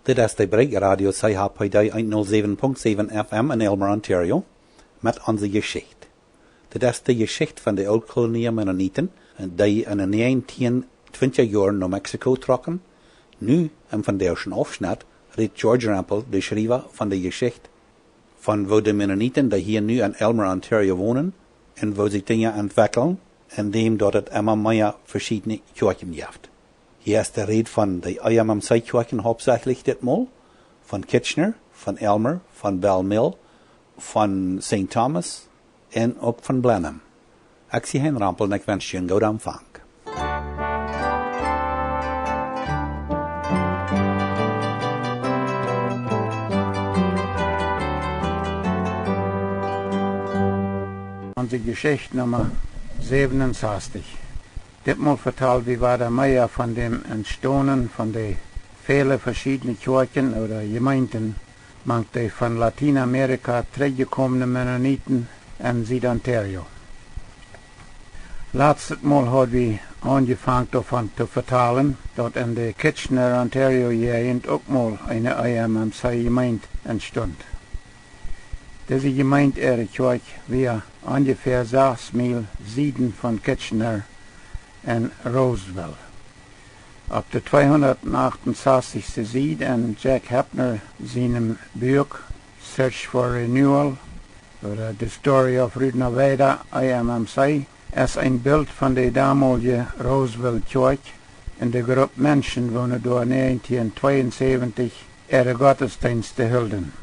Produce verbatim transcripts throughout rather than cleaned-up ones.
Dit es de Break Radio C H P D eent null säwen Punkt säwen F M en Aylmer, Ontario, met onse Jeschicht. Dit es de Jeschicht von de Ooltkolonie Mennoniten, dee en de näajentieen twintja Joaren no Mexiko trocken. Nu, em vondoagschen Aufschnett, rät George Rempel, de Schriewa von de Jeschicht, von woo de Mennoniten, dee hia nu en Aylmer, Ontario wonen, un woo sikj Dinja entwekjlen, endäm daut et emma mea veschiedne Kjoakjen jeft. Hia es de Räd von de E M M C Kjoakjen hauptsechlich ditmol, von Kitchener, von Aylmer, von Bell Mill, von Saint Thomas un uk von Blenheim. Ekj sie Hein Rempel un ekj wensch junt een gooden Aunfank. Onse Jeschicht Numma säwen un sastich. Ditmol vetal wie wada mea von däm Entstonen von de väle veschiedne Kjoakjen ooda Jemeenten mank de von Latienamerika trigjjekomne Mennoniten en Sied-Ontario. Latstet Mol haud wie aunjefongen doavon to vetalen, daut en de Kitchener, Ontario Jäajent uk mol eene E M M C Jemeent entstunt. Dise Jemeent äare Kjoakj wia onjefäa sas Miel sieden von Kitchener en Roseville. Opp de tweehundatachtunsastichste Sied en Jack Heppner sienem Buak Search for Renewal, ooda The Story of Rudnerweider E M M C, es een Bilt von de domolje Roseville Kjoakj un de Grupp Menschen, woone doa näajentieen tweeunsäwentich äare Gottesdeenste hilden.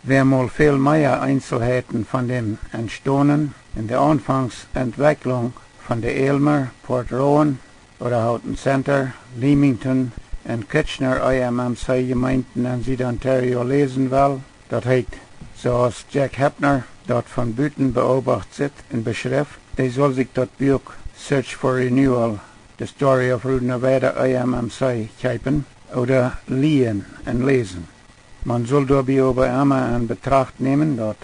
Wäa mol väl mea Eenselheiten von däm Entstonen un de Aunfangsentwekjlunk von de Aylmer, Port Rowan ooda Houghton Center, Leamington un Kitchener E M M C Jemeenten en Sied-Ontario läsen well, daut heet, soo aus Jack Heppner daut von buten beobacht sitt un beschrift, dee saul sikj daut Buak Search for Renewal, The Story of Rudnerweider E M M C kjeepen ooda lieen un läsen. Maun saul doabie oba emma en Betracht nämen, daut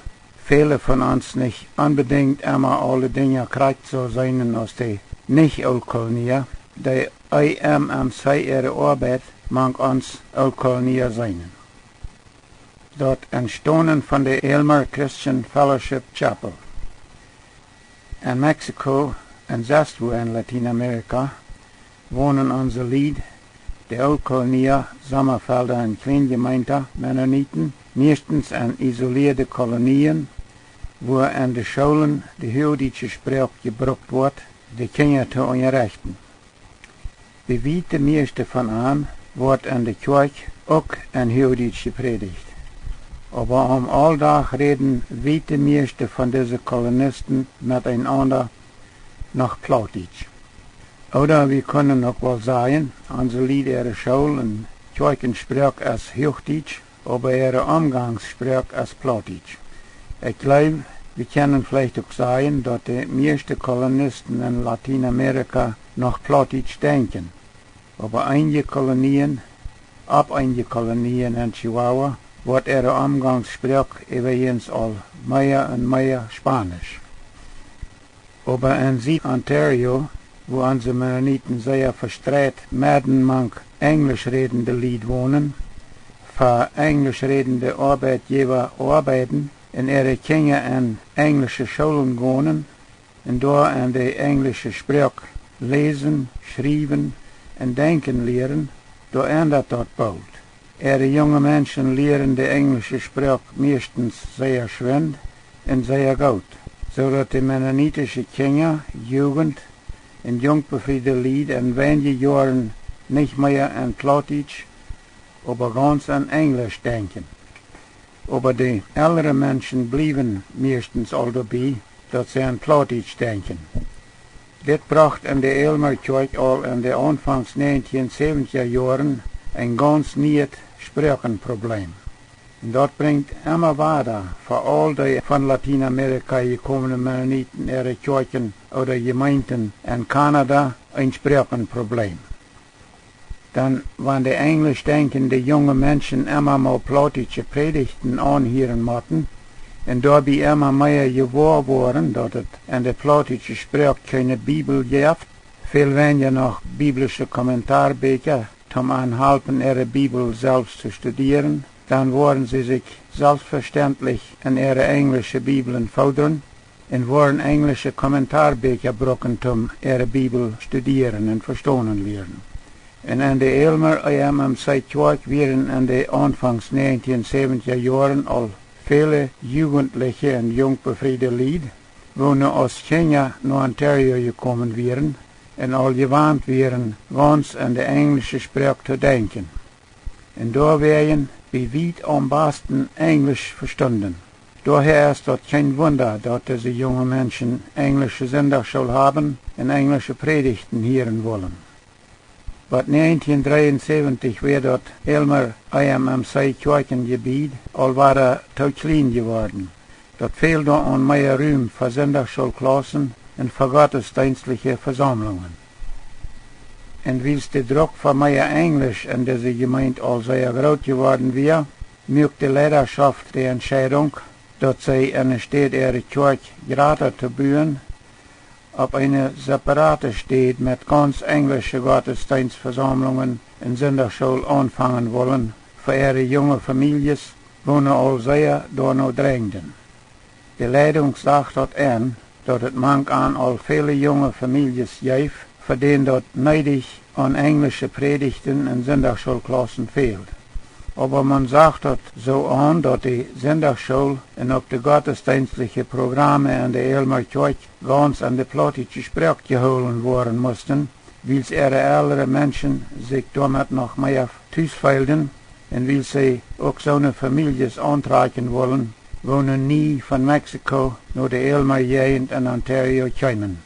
väle von ons nich onbedinjt emma aule Dinja krakjt soo seenen aus de Nich-Ooltkolonia, dee E M M C äare Oabeit mank ons Ooltkolonia seenen. Daut Entstonen von de Aylmer Christian Fellowship Chapel. En Mexiko un sest wua en Latienamerika wonen onse Lied, de Ooltkolonia, Sommafelda un Kjleenjemeenta Mennoniten, mieeschtens en isolieede Kolonien, wua en de Schoolen de huagdietsche Sproak jebrukt woat, de Kjinja to unjarechten. Bie wiet de mieeschte von an woat en de Kjoakj uk en Huagdietsch jeprädicht. Oba aum Auldach räden wiet de mieeschte von dise Kolonisten met eenaunda noch Plautdietsch. Ooda wie kunnen uk woll sajen, onse Lied äare School- un Kjoakjensproak es Huagdietsch, oba äare Omgangssproak es Plautdietsch. Ekj jleew, wie kjennen veleicht uk sajen, daut de mieeschte Kolonisten en Latienamerika noch Plautdietsch denkjen. Oba eenje Kolonien, opp eenje Kolonien en Chihuahua, woat äare Omgangssproak äwajens aul mea un mea Spanisch. Oba en Sied-Ontario, wua onse Mennoniten sea vestreit medden mank enjlischrädende Lied wonen, fa enjlischrädende Oabeitjäwa oabeiden un äare Kjinja en enjlische Schoolen gonen un doa en de enjlische Sproak läsen, schriewen un denkjen lieren, doa endat daut boolt. Äare junge Menschen lieren de enjlische Sproak mieeschtens sea schwind un sea goot, soo daut de mennonitische Kjinja, Jugent un junkbefriede Lied en weinje Joaren nich mea en Plautdietsch, oba gaunz en Enjlisch denkjen. Oba de elre Menschen bliewen mieeschtens aul doabie, daut see en Plautdietsch denkjen. Dit brocht en de Aylmer Kjoakj aul en de aunfangs näajentieen säwentja Joaren een gaunz nieet Sproakenprobleem. Un daut brinjt emma wada fa aul dee von Latienamerika jekomne Mennoniten äare Kjoakjen ooda Jemeenten en Kanada een Sproakenprobleem. Dan wan de enjlisch denkjende junge Menschen emma mau plautdietsche Prädichten aunhieren motten un doabie emma mea jewoa woaren, daut et en de plautdietsche Sproak kjeene Bibel jeft, väl weinja noch biblische Kommentarbieekja, toom an halpen äare Bibel selfst to studieren, dan woaren see sikj selfstvestentlich en äare enjlische Bibeln fodren un woaren enjlische Kommentarbeekja brucken toom äare Bibel studieren un vestonen lieren. Un en de Aylmer E M M C Kjoakj wieren en de aunfangs näajentien säwentja Joaren aul väle Jugentliche un junkbefriede Lied, woone aus Kjinja no Ontario jekomen wieren un aul jewant wieren, gauns en de enjlische Sproak to denkjen. Un doawäajen bie wiet aum basten Enjlisch vestunden. Doahäa es daut kjeen Wunda, daut dise junge Menschen enjlische Sindachschool haben un enjlische Prädichten hieren wullen. Bot näajentien dreeunsäwentich wia daut Aylmer E M M C Kjoakjenjebied aul wada too kjlien jeworden. Daut fäld doa aun mea Rum fa Sindachschoolklaussen un fa gottesdeenstliche Vesaumlungen. Un wiels de Druck fa mea Enjlisch en dise Jemeent aul sea groot jeworden wia, muak de Leidaschoft de Entscheidunk, daut see enne Städ äare Kjoakj jrata to buen, opp eene separate Städ met gauns enjlische Gottesdeenstvesaumlungen un Sindachschool aunfangen wullen fa äare junge Famieljes, woone aul sea doano drenjden. De Leidunk sach daut en, daut et mank an aul väle junge Famieljes jeef, fa dän daut needich aun enjlische Prädichten un Sindachschoolklaussen fäld. Oba maun sach daut soo aun, daut de Sindachschool un uk de gottesdeenstliche Programme en de Aylmer Kjoakj gauns en de plautdietsche Sproak jehoolen woaren musten, wiels äare eldre Menschen sikj doamet noch mea tus feelden un wiels see uk soone Famieljes auntrakjen wullen, woone nie von Mexiko no de Aylmer Jäajent en Ontario kjeemen.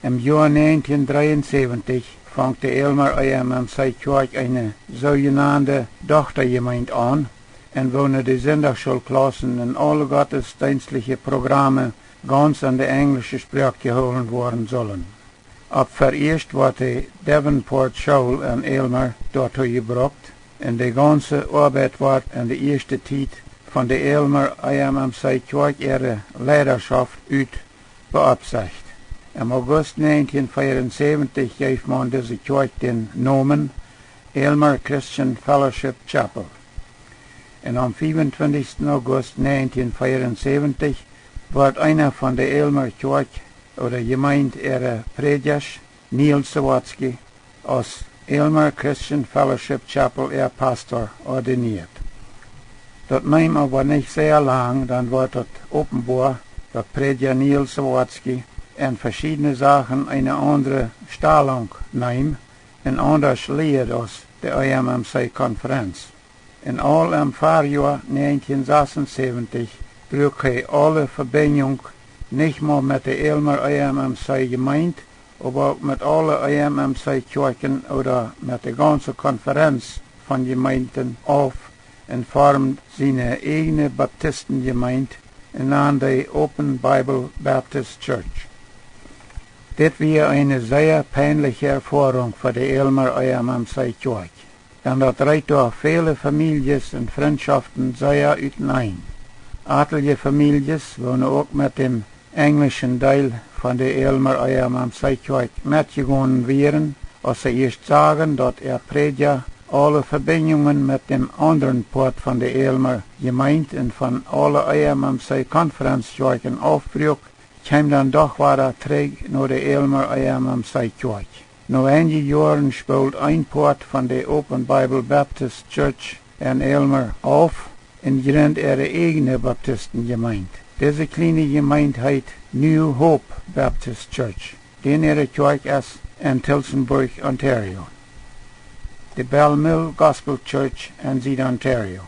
Em Joa näajentien dreeunsäwentich funk de Aylmer E M M C Kjoakj eene soojenande Dochtajemeent aun, en woone de Sindachschoolklaussen un aule gottesdeenstliche Programme gauns en de enjlische Sproak jehoolen woaren sullen. Opp veieescht wort de Davenport School en Aylmer doatoo jebrukt, un de gaunse Oabeit wort en de ieeschte Tiet von de Aylmer E M M C Kjoakj äare Leidaschoft ut beoppsecht. Em August näajentien veeunsäwentich jeef maun dise Kjoakj dän Nomen Aylmer Christian Fellowship Chapel. Un aum fiefuntwintichsten August näajentien veeunsäwentich wort eena von de Aylmer Kjoakj ooda Jemeent äare Prädjasch, Neil Sawatzky, aus Aylmer Christian Fellowship Chapel äa Pastor ordinieet. Daut neem oba nich sea lang, dan wort daut openboa, daut Prädja Neil Sawatzky en veschiedne Sachen eene aundre Stalunk neem un aundasch lieed aus de E M M C Konferenz. Un aul em Farjoa näajentien sasuntachentich bruak hee aule Vebinjunk, nich mau met de Aylmer E M M C Jemeent, oba uk met aule E M M C Kjoakjen ooda met de gaunse Konferenz von Jemeenten auf, un formd siene ieejne Baptistenjemeent un nand dee Open Bible Baptist Church. Dit wia eene sea peinliche Erfoarunk fa de Aylmer E M M C Kjoakj, dan daut reet doa väle Famieljes un Frintschoften sea uteneen. Atelje Famieljes, woone uk met däm enjlischen Deel von de Aylmer E M M C Kjoakj metjegonen wieren, aus see ieescht sagen, daut äa Prädja aule Vebinjungen met däm aundren Poat von de Aylmer Jemeent un von aule E M M C Konferenzkjoakjen aufbruak, kjeem dan doch wada trigj no de Aylmer E M M C Kjoakj. No eenje Joaren spoold een Poat von de Open Bible Baptist Church en Aylmer auf un jrind äare ieejne Baptistenjemeent. Dise kjliene Jemeent heet New Hope Baptist Church, dän äare Kjoakj es en Tillsonburg, Ontario. De Bell Mill Gospel Church en Sied-Ontario.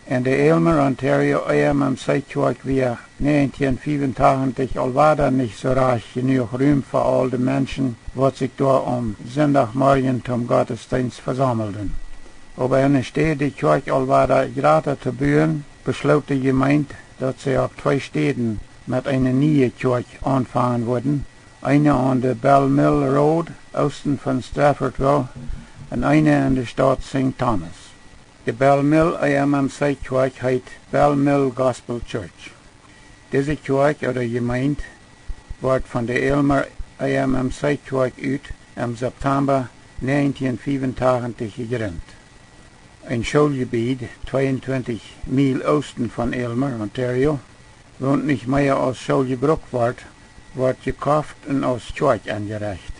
En de Aylmer, Ontario E M M C Kjoakj wia näajentien fiefuntachentich aul wada nich soo rajcht jenuach Rum fa aul de Menschen, waut sikj doa aum Sindachmorjen toom Gottesdeenst vesaumelden. Oba enne Städ de Kjoakj aul wada jrata to buen, beschloot de Jemeent, daut see opp twee Städen met eene niee Kjoakj aunfangen wudden, eene aun de Bell Mill Road, oosten von Straffordville, un eene en de Staut Saint Thomas. De Bell Mill E M M C Kjoakj heet Bell Mill Gospel Church. Dise Kjoakj ooda Jemeent wort von de Aylmer E M M C Kjoakj ut em September näajentieen fiewentachentich jejrint. Een Schooljebied, tweeuntwintich Miel oosten von Aylmer, Ontario, waut nich mea aus School jebrukt wort, wort jekoft un aus Kjoakj enjerecht.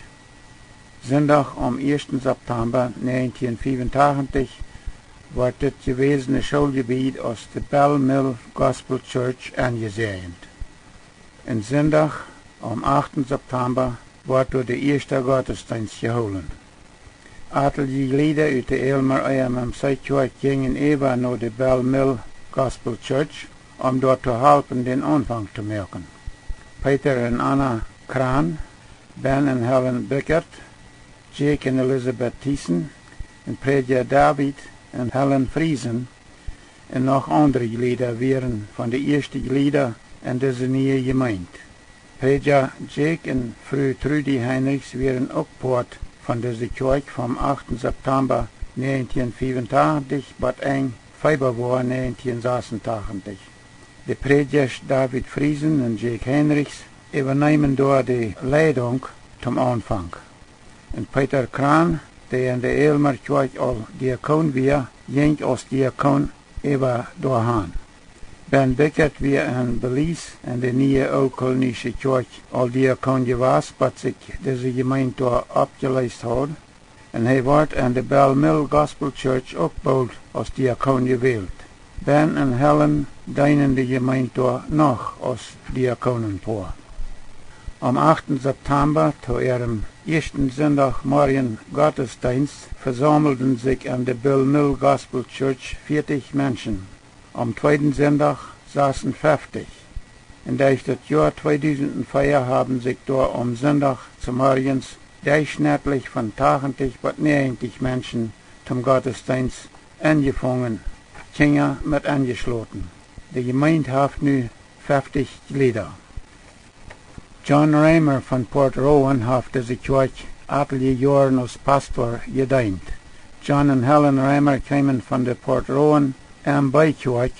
Sindach, aum ieeschten September näajentieen fiewentachentich, wort dit jewäsne Schooljebied aus de Bell Mill Gospel Church enjesäajent. Un Sindach, aum achten September, wort doa de ieeschte Gottesdeenst jehoolen. Atelje Jlieda ut de Aylmer E M M C Kjoakj jinjen äwa no de Bell Mill Gospel Church, om doa to halpen dän Aunfank to moaken. Peter un Anna Krahn, Ben un Helen Bickert, Jake un Elizabeth Thiessen, un Prädja David un Helen Friesen, un noch aundre Jlieda wieren von de ieeschte Jlieda en dise niee Jemeent. Prädja Jake un Fru Trudy Heinrichs wieren uk Poat von dise Kjoakj vom achten September näajentieen fiewentachentich bat Enj Februar näajentieen sasentachentich. De Prädjasch David Friesen un Jake Heinrichs äwaneemen doa de Leidunk toom Aunfank. Un Peter Krahn, dee en de Aylmer Kjoakj aul Diakon wia, jinkj aus Diakon äwa doa han. Ben Bickert wia en Belize en de niee Ooltkolonische Kjoakj aul Diakon jewast, bat sikj dise Jemeent doa oppjeleest haud. Un hee wort en de Bell Mill Gospel Church uk boolt aus Diakon jewält. Ben un Helen deenen de Jemeent doa noch aus Diakonenpoa. Aum achten September, to äarem ieeschten Sindach Morjen Gottesdeenst, vesaumelden sikj en de Bell Mill Gospel Church vieetich Menschen, aum tweeden Sindach sasenfeftich. Un derch daut Joa tweedusentfia haben sikj doa aum Sindach zemorjens derchschnittlich von tachentich bat näajentich Menschen toom Gottesdeenst enjefungen, Kjinja met enjeschloten. De Jemeent haft nu feftich Jlieda. John Reimer von Port Rowan haft dise Kjoakj atelje Joaren aus Pastor jedeent. John un Helen Reimer kjeemen von de Port Rowan M B Kjoakj.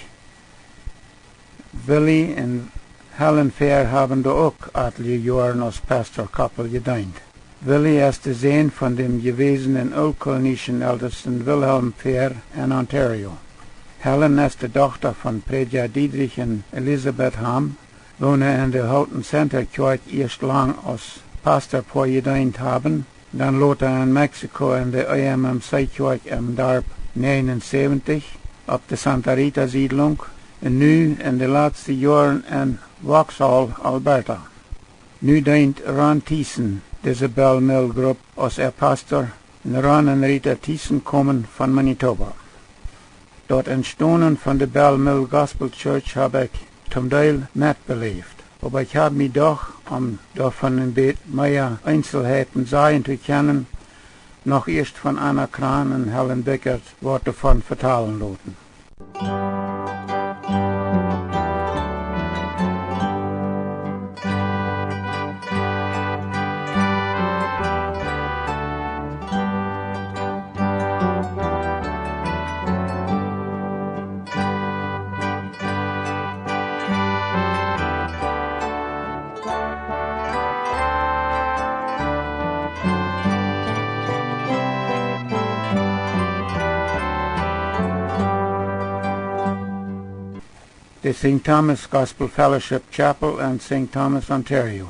Willie un Helen Fehr haben doa uk atelje Joaren aus Pastor Koppel jedeent. Willie es de Sän von däm jewäsnen Ooltkolonieschen Eltesten Wilhelm Fehr en Ontario. Helen es de Dochta von Prädja Diedrich un Elizabeth Ham, woone en de Houghton Center Kjoakj ieescht lang aus Pastorpoa jedeent haben, dan lota en Mexiko en de E M M C Kjoakj em Darp näajenunsäwentich, opp de Santa Rita Siedlunk, un nu en de latste Joaren en Vauxhall, Alberta. Nu deent Ron Thiessen dise Bell Mill Grupp aus äa Pastor, un Ron un Rita Thiessen komen von Manitoba. Daut Entstonen von de Bell Mill Gospel Church hab ekj toom Deel metbeläft, oba ekj hab mie doch, om doavon een bät mea Eenselheiten sajen to kjennen, noch ieescht von Anna Krahn un Helen Bickert waut doavon vetalen loten. De Saint Thomas Gospel Fellowship Chapel en Saint Thomas, Ontario.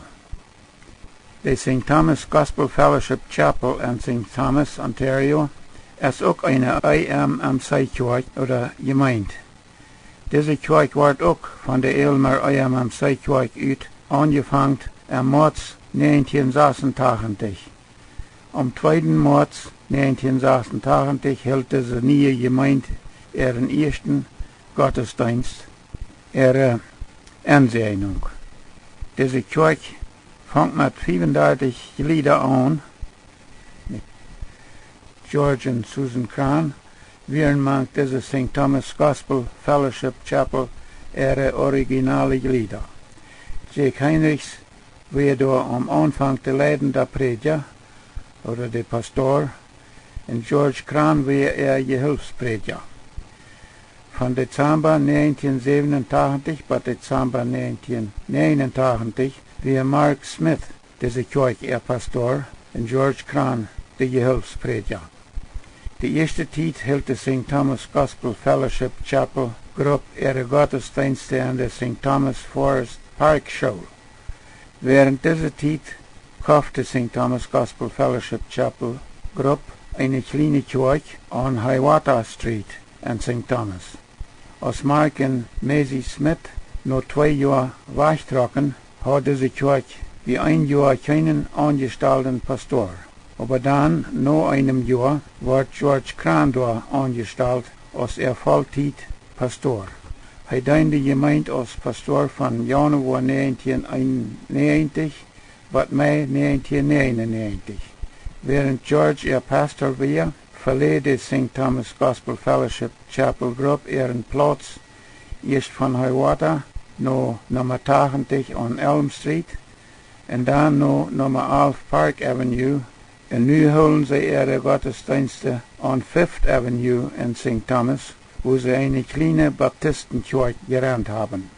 De Saint Thomas Gospel Fellowship Chapel en Saint Thomas, Ontario, es uk eene E M M C Kjoakj ooda Jemeent. Dise Kjoakj wort uk von de Aylmer E M M C Kjoakj ut aunjefongen em Moaz näajentieen sasentachentich. Aum tweeden Moaz näajentieen sasentachentich hilt dise niee Jemeent äaren ieeschten Gottesdeenst, äare Ensäajnunk. Dise Kjoakj funk met fiewundartich Jlieda aun. George un Susan Krahn wieren mank dise Saint Thomas Gospel Fellowship Chapel äare originale Jlieda. Jake Heinrichs wia doa aum Aunfank de leidenda Prädja, ooda de Pastor, un George Krahn wia äa Jehilfsprädja. Von Dezamba näajentieen säwenuntachentich bat Dezamba näajentieen näajenuntachentich wia Mark Smith dise Kjoakj äa Pastor un George Krahn de Jehulpsprädja. De ieeschte Tiet hilt de Saint Thomas Gospel Fellowship Chapel Grupp äare Gottesdeenste aun de Saint Thomas Forest Park School. Wäarent dise Tiet koft de Saint Thomas Gospel Fellowship Chapel Grupp eene kjliene Kjoakj aun Hiawatha Street en Saint Thomas. Aus Mark un Maisie Smith no twee Joa wajchtrocken, haud dise Kjoakj bie een Joa kjeenen aunjestalden Pastor. Oba dan, no eenem Joa, wort George Krahn doa aunjestalt aus äa Volltiet Pastor. Hee deend de Jemeent aus Pastor von Januoa näajentieen eenunnäajentich bat Mei näajentieen näajenunnäajentich. Wäarent George äa Pastor wia, veläd de Saint Thomas Gospel Fellowship Chapel Grupp äaren Plauz ieescht von Hiawatha no Numma tachentich aun Elm Street un dan no Numma alf Park Avenue, un nu hoolen see äare Gottesdeenste aun Fifth Avenue en Saint Thomas, wua see eene kjliene Baptistenkjoakj jerent haben.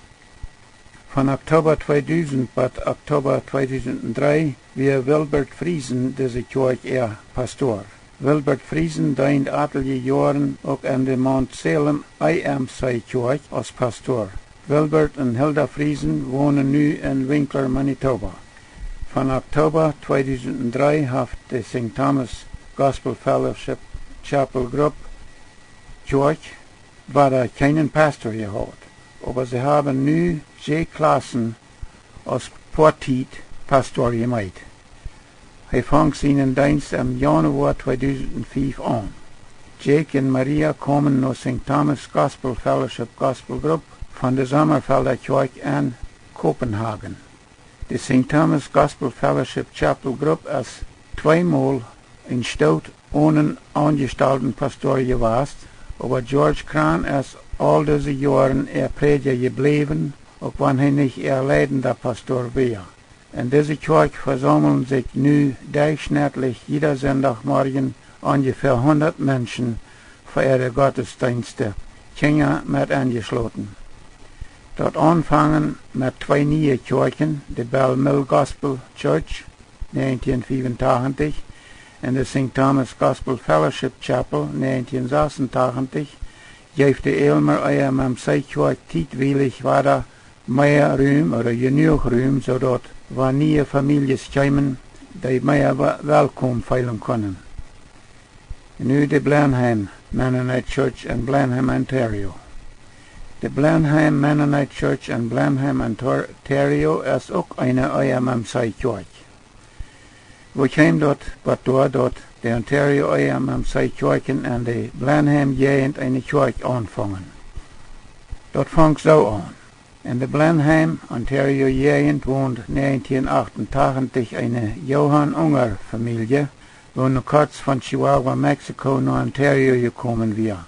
Von Oktoba tweedusent bat Oktoba tweedusent dree wia Wilbert Friesen dise Kjoakj äa Pastor. Wilbert Friesen deend atelje Joaren uk en de Mount Salem E M C Kjoakj aus Pastor. Wilbert un Hilda Friesen wonen nu en Winkler, Manitoba. Von Oktoba tweedusent dree haft de Saint Thomas Gospel Fellowship Chapel Grupp Kjoakj wada kjeenen Pastor jehaut, oba see haben nu Jay Klassen aus Poattiet Pastor jemeet. Hee funk sienen Deenst em Januoa tweedusent fief aun. Jake un Maria komen no Saint Thomas Gospel Fellowship Gospel Grupp von de Sommerfelda Kjoakj en Kopenhagen. De Saint Thomas Gospel Fellowship Chapel Grupp es tweemol een Stoot onen aunjestalden Pastor jewast, oba George Krahn es aul dise Joaren äa Prädja jebläwen, uk wan hee nich äa leidenda Pastor wia. En dise Kjoakj vesaumeln sikj nu derchschnittlich jieda Sindachmorjen onjefäa hundat Menschen fa äare Gottesdeenste, Kjinja met enjeschloten. Daut Aunfangen met twee niee Kjoakjen, de Bell Mill Gospel Church, näajentieen fiewuntachentich, un de Saint Thomas Gospel Fellowship Chapel, näajentieen sasuntachentich, jeef de Aylmer E M M C Kjoakj tietwielich wada mea Rum ooda jenuach Rum, soo daut wan niee Famieljes kjeemen, dee mea wa-, welkom feelen kunnen. Nu de Blenheim Mennonite Church en Blenheim, Ontario. De Blenheim Mennonite Church en Blenheim, Ontario es uk eene E M M C Kjoakj. Woo kjeem daut bat doa, daut de Ontario E M M C Kjoakjen en de Blenheim Jäajent eene Kjoakj aunfungen? Daut funk soo aun. En de Blenheim, Ontario Jäajent wond näajentieen acht un tachentich eene Johann Unger Famielje, woone kort von Chihuahua, Mexiko no Ontario jekomen wia.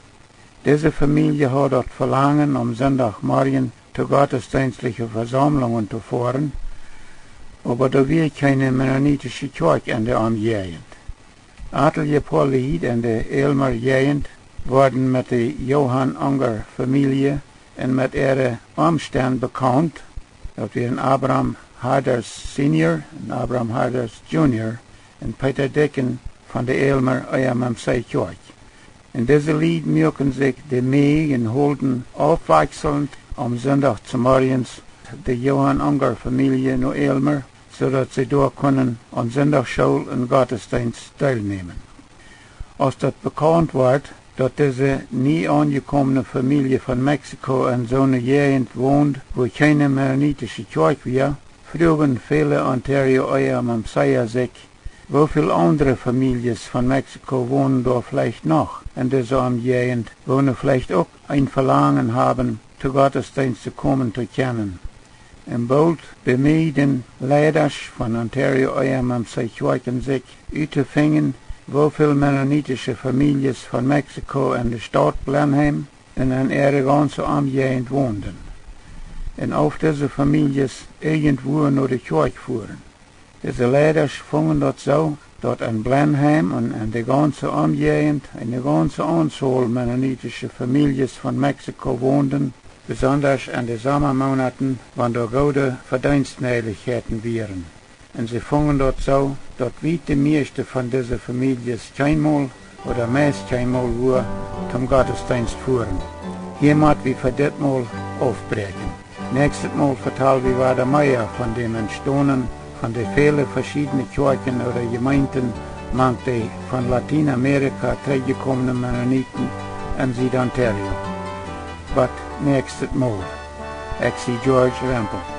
Dise Famielje haud daut Velangen, om Sindachmorjen to gottesdeenstliche Vesaumlungen to foaren, oba doa wia kjeene mennonitische Kjoakj en de Omjäajent. Atelje poa Lied en de Aylmer Jäajent worden met de Johann Unger Famielje un met äare Omstend bekaunt, daut wieren Abram Harders Senior un Abram Harders Junior un Peter Dycken von de Aylmer E M M C Kjoakj. Un dise Lied muaken sikj de Mäaj un holden aufwakjselnd aum Sindach zemorjens de Johann Unger Famielje no Aylmer, soo daut see doa kunnen aun Sindachschool un Gottesdeenst deelnämen. Aus daut bekaunt wort, daut dise nie aunjekomne Famielje von Mexiko en soone Jäajent wond, wua kjeene mennonitische Kjoakj wia, fruagen väle Ontario E M M Cer sikj, woo väl aundre Famieljes von Mexiko wonen doa veleicht noch en dise Omjäajent, woone veleicht uk een Velangen haben, to Gottesdeenste komen to kjennen. Un boolt bemieeden Leidasch von Ontario E M M C Kjoakjen sikj uttofinjen, woo väl mennonitische Famieljes von Mexiko en de Staut Blenheim un en äare gaunze Omjäajent wonden, un auf dise Famieljes irjentwua no de Kjoakj fuaren. Dise Leidasch fungen daut soo, daut en Blenheim un en de gaunze Omjäajent eene gaunze Aunzol mennonitische Famieljes von Mexiko wonden, besondasch en de Sommamonaten, wan doa goode Vedeenstmäajlichkjeiten wieren. Un see fungen daut soo, daut wiet de mieeschte von dise Famieljes kjeenmol ooda meist kjeenmol wua toom Gottesdeenst fuaren. Hia mott wie fa dit Mol aufbräakjen. Näakjstet Mol vetal wie wada mea von däm Entstonen von de väle veschiedne Kjoakjen ooda Jemeenten mank de von Latienamerika trigjjekomne Mennoniten en Sied-Ontario. Bot näakjstet Mol, ekj sie George Rempel.